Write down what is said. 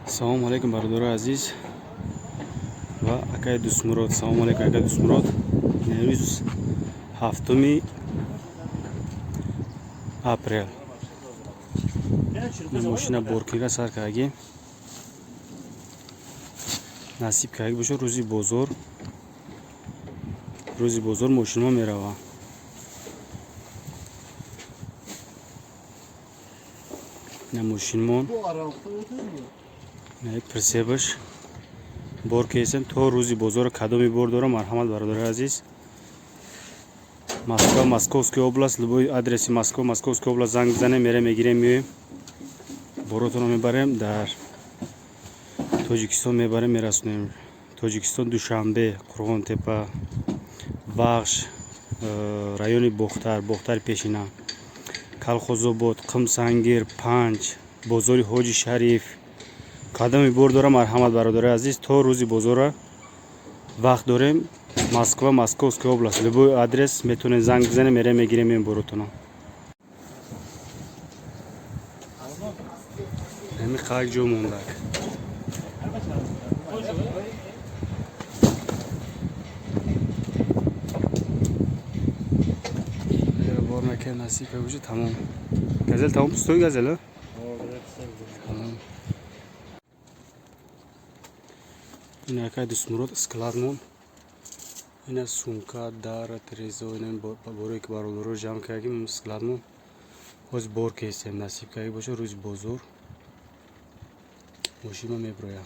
Салому алейкум, бародарои азиз ва акаи Дӯстмурод. Салому алейкум, акаи Дӯстмурод. Имрӯз 7-уми апрел. Мошина боркунира сар кардагӣ. Насиб карда бошад, рӯзи бозор, рӯзи бозор мошинҳо мераванд. Ина мошинмон, прицеп аш бор кесем то рӯзи бозора. Кадоми бор дорам, марҳамат, бародарои азиз. Москва, Московская область, любой адреси Москва, Московская область занг бизанем, мерем, мегирем, меоем, боротонро мебарем, дар Тоҷикистон мебарем, мерасонем. Тоҷикистон: Душанбе, Қурғонтепа, Вахш, райони Бохтар, Бохтари пешина, Калхозобод, Қумсангир, Панҷ, бозори Ҳоҷи Шариф. Кадоми бор дорам, марҳамат, бародарои азиз. То рӯзи бозора вақт дорем. Москва, Московская область, любой адрес метавонед занг бизанем, мерем, мегирем, меем боротона. Ҳами қак ҷо мондак. Бор накард, насиб бошад, тамом. Газел тамом, пустой газел, тамом. Ин акай Дӯстмурод, складмон. Ина сумка, дара, трезо, ина борое ки бародаро ҷамъ кардагим, складмон. Ҳоз бор кестем, насиб карда бошад, рӯзи бозор мошинма меброяд.